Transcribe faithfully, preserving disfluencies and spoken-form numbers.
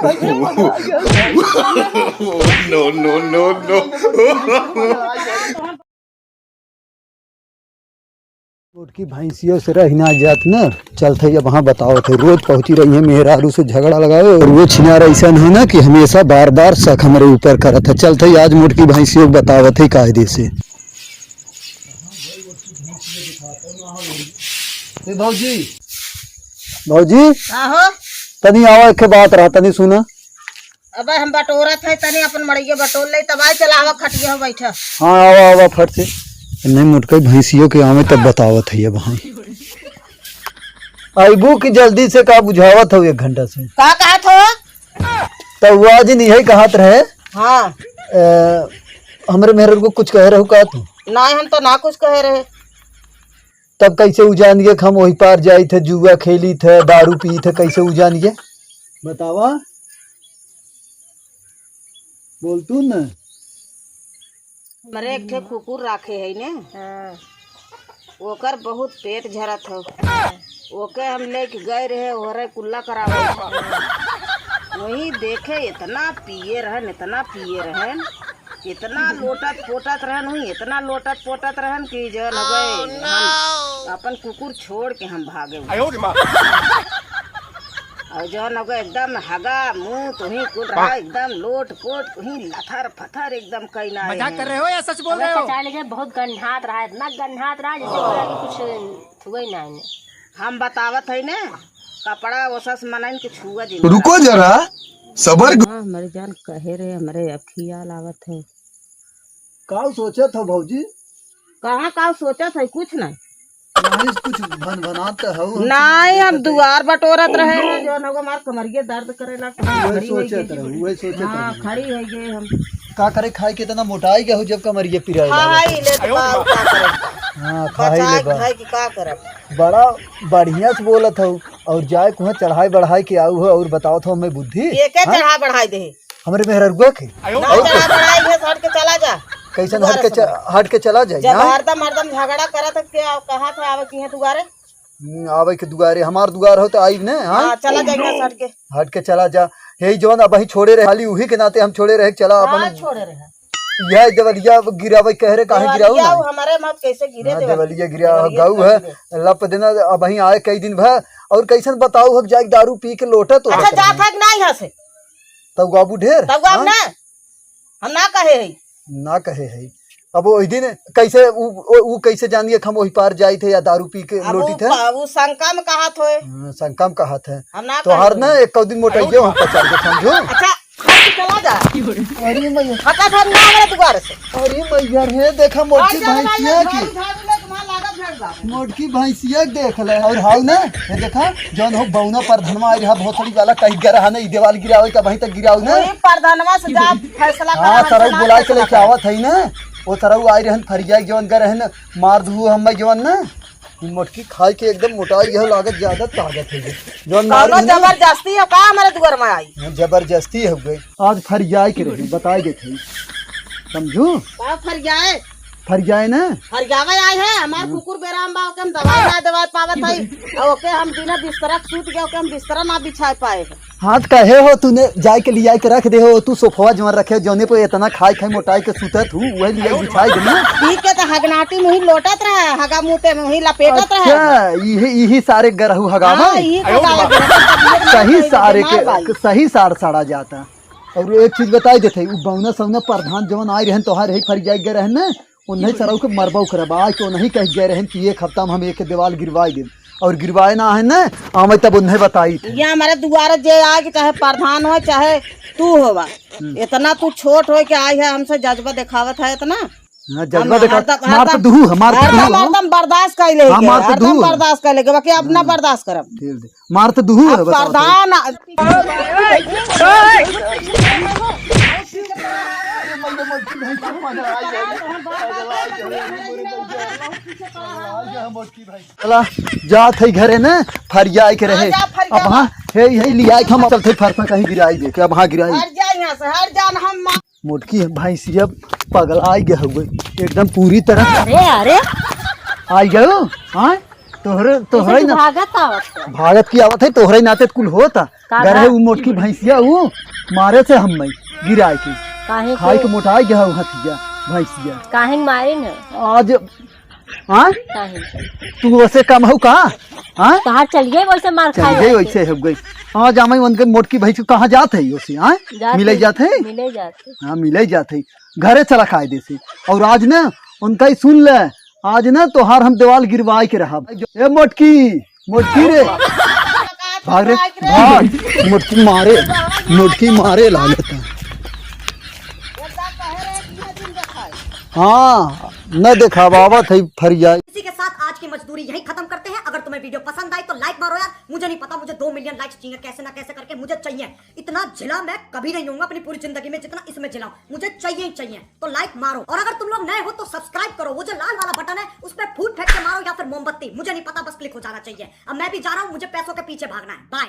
No, no, no, no। छोटकी भैंसियो से रही ना जात न, चलत है अब वहाँ बतावत है। रोज पहुँची रही है मेहरारू से झगड़ा लगावे, और वो छिनार ऐसा है ना कि हमेशा बार बार शक हमरे ऊपर करत है। चलत है आज मोटकी भैंसियो के बतावत है कायदे से। ए भौजी, भौजी, का हो? तनी आवा, एक बात रहा, तनी सुना। अबे हम बटोरत है, तनी अपन मड़इया बटोर ले, तब आए चला आवा खटिया हो बैठा। हाँ, आवा, आवा फट से। नहीं मोटकी भैंसियो के आवे तब बतावत है अब हाँ। अइबू कि जल्दी से का बुझावत हो एक घंटा से? का कहत हो? तो वो आज नहीं है कहत रहे। हाँ। ए, हमरे मेहर को कुछ कहे रहू का तू? नहीं, हम तो ना कुछ कहे रहे। तब कैसे उ जान गए कि हम वही पार जाई थे, जुआ खेली थे, दारू पी थे, कैसे उ जान गए? बतावा, बोल तू न। हमरे एक ठे कुकुर राखे है ने, हाँ। ओकर बहुत पेट झरत हो। ओके हम लेके गए रहे, ओहरे कुल्ला करावे। वही देखे, इतना पिए रहन, इतना पिए रहन, इतना लोटत पोटत रहन, वही इतना लोटत पोटत रहन कि जौन हो गए, हम अपन कुकुर छोड़ के हम भागे। और जौन हो गए, एकदम हगा मुंह तुही कुल रहा, एकदम लोट पोट तुही लथर फथर एकदम कई ना मजाक कर रहे हो या सच बोल रहे हो? चाले जे बहुत गन्हात रहा, इतना गन्हात रहा जैसे लगा कि कुछ हुआ ही ना है। हम बतावत है ने, कपड़ा ओसस मनन के छुआ जिन। रुको जरा, सबर। हाँ, हमरे जान कहे रहे, हमरे अब खियाल आवत है। का सोचत हो भौजी? कहाँ का सोचत है, कुछ नहीं। नहीं, कुछ भनभनात तो हऊ, हम नहीं, हम दुआर बटोरत रहे हैं, जौन हो हमार कमरिया दर्द करे लग, वही खड़ी हो सोचत गई। रहू, वही सोचत हाँ, रहू। खड़ी हो गए हम। का करे, खाए के इतना मोटाई गया हो जब कमरिया पिराए हाँ, लागत। ले तो का, का करे? हाँ, खाई ले बा। खाए के का करब? बड़ा बढ़िया से बोलत हो, और जाए कुहाँ चढ़ाई बढ़ाई के आऊ हो और बतावत हो हमें बुद्धि। के के हाँ? चढ़ाई बढ़ाई दे? हमरे मेहररुआ के? ना और चढ़ाई कैसे? बढ़ाई है, हट के चला जा। कैसन दुआरे हट के से च-, हट के चला जाए, जब हाँ? हरदम, हरदम झगड़ा करत है, के कहा था आवे की है दुआरे? हम्म, आवे के दुआरे, हमार दुआर हो तो आइब ने, हाँ? हाँ, चला जाए, यहाँ से हट के। हट के चला जा। हे जवन अब ही छोड़े रहे, खाली उही के नाते हम छोड़े रहे, चला हाँ, अपन छोड़े रहे। यह देवलिया गिरावे कह रहे, काहे गिराऊ देवलिया ना? वो हमारे मत कैसे गिरे हाँ, देवलिया? देवलिया गिरा देवलिया गऊ है, गिरे। लप देना अब ही आए कई दिन भर, और कैसन बताऊ हो जाए दारू पी के लोटा तो अच्छा, जात है कि नहीं यहाँ से? तब गाबू ढेर, तब गाब हाँ? ना, हम ना कहे है। ना कहे है। अब ओही दिन कैसे उ, उ, उ कैसे जानिए कि हम वही पार जाई थे या दारू पी के अब लोटी उ थे? प-, उ शंका में कहत होए। हाँ, शंका में कहत है। हम ना तोहार कहे ना होए। एक दिन मोटाइए हम पचास के समझो। अच्छा, हट के चला जा। अरे मैया। हटा धर ना हमारे दुआर से। अरे मैया रे, देखा मोटकी और जा हमारे भैंसिया घर की। झाड़ू ले, तुम्हारा लागत झाड़ू बा। मोटकी भैंसिया देख ले। और हाउ ना, ये देखा, जौन हो बौना परधनवा आई रहा, भोसड़ी वाला कहीं गिरा है ना, ई देवाल गिरावे का वहीं तक गिराऊ ना। वही परधनवा से जा फैसला हाँ, करा, सरऊ हमसे ना बुलाए के फैसला लेके करा। आवत है ना, वो सरऊ आई रहन फरिया जौन गर रहन, मार दू हम जौन ना। ई मोटकी खाए के एकदम मोटाई यह लागत ज्यादा ताकत है ये। जौन मार कौनो रहन ना। जबरदस्ती है का हमारे दुआर में आई? हाँ, जबरदस्ती हो गई। आज फरियाए के रही, बताए देते हैं। समझू? का फरियाए? फरियाए ना? फरियावे आए हैं, हमार हम्म। कुकुर बेराम बा, ओके हम दवाई ना दवाई पावत है। और ओके हम बिना बिस्तरा के सूत गए, ओके हम बिस्तरा ना बिछाए पाए हैं। हाँ, तो कहे हो तूने जाए के लियाए के रख दे हो, तू सोफवा जवन रखे, जौने पे इतना खाए खाए मोटाई के सुतत हूँ, वही लियाए बिछाए देना। ठीक है, तो हगनाटी मुही लोटत रहे, हगा मुँह पे मुही लपेटत रहे। अच्छा, यही, यही सारे गरहू हगावे। हाँ, यही तो गावे। सही सारे के, सही सार सड़ा जाता। और एक चीज बताई देते, उ बौना सौना प्रधान जवन आए रहन, तोहार यही फरियाई गए रहन ना, उन्हें सरऊ के मरबा उकरबा, आए के उन्हें कह गए रहन कि एक हफ्ता में हम एक देवाल गिरवाई देब। और गिरवाए ना है ना, आवे तब उन्हें बताई थे। ये हमारे दुआरे जे आए कि चाहे प्रधान हो, चाहे तू होवा, हम्म। इतना तू छोट हो के आई है, हमसे जज्बा दिखावत है इतना। हाँ, जज्बा हम देखा, हरदम, मार तो हरदम, दुहू, हमार तो हरदम, दुहू, हाँ। हरदम बर्दाश्त कर लेके, हाँ, मार तो हरदम दुहू। बर्दाश्त कर लेके, बाकी अब ना हाँ। बर्दाश्त करब। ठीक दे, मार तो दुहू अब है, बताओ तो। प्रधान, चला, जात है घरे ने, फरियाई के रहे। हाँ, जा, फरिया। अब हाँ, हे, हे, लियाई के हम चलते फरसा कहीं गिराई दे के, अब हाँ गिराई। हट जा यहाँ से, हट जा ना, हम मा- मोटकी भैंसिया पगलाई गए हुए, एकदम पूरी तरह। अरे, अरे। आई गयो, हाँ? तोहरे, तोहरे ही ना भागत आवत है। भागत की आवत है, तोहरे ही नाते कुल होता। का घर है बा? उ मोटकी भैंसिया, उ मारे से हम मैं गिराए के। काहे खाए के? के मोटाई गया उ हथिया भैंसिया। काहे मारे न? आज, हाँ? काहे? तू वैसे कम हो का? हाँ? कहाँ चल गए वैसे मार चल खाए गए वैसे? वैसे हो गई। हाँ, जामाई उनके मोटकी भैंस के कहाँ जात है यो से, हाँ? जात मिले है, जात है? मिले जात है। हाँ, मिले जात है। घरे चला कायदे से। और आज ना उनका ही सुन ले, आज ना तोहार हम देवाल गिरवाए के रहब। ए मोटकी, मोटकी रे, भाग रे, भाग। मोटकी मारे, मोटकी मारे लागत है। हाँ, न देखावा, आवत है फरिया। इसी के साथ आज की मजदूरी यहीं खत्म करते हैं। अगर तुम्हें वीडियो पसंद आई तो लाइक मारो यार, मुझे नहीं पता, मुझे दो मिलियन लाइक्स चाहिए कैसे ना कैसे करके, मुझे चाहिए। इतना झिला मैं कभी नहीं होऊंगा अपनी पूरी जिंदगी में जितना इसमें झिला हूँ, मुझे चाहिए ही चाहिए। तो लाइक मारो, और अगर तुम लोग नए हो तो सब्सक्राइब करो, वो जो लाल वाला बटन है उस पर फूट फेंक के मारो या फिर मोमबत्ती, मुझे नहीं पता, बस क्लिक हो जाना चाहिए। अब मैं भी जा रहा हूँ, मुझे पैसों के पीछे भागना है। बाय।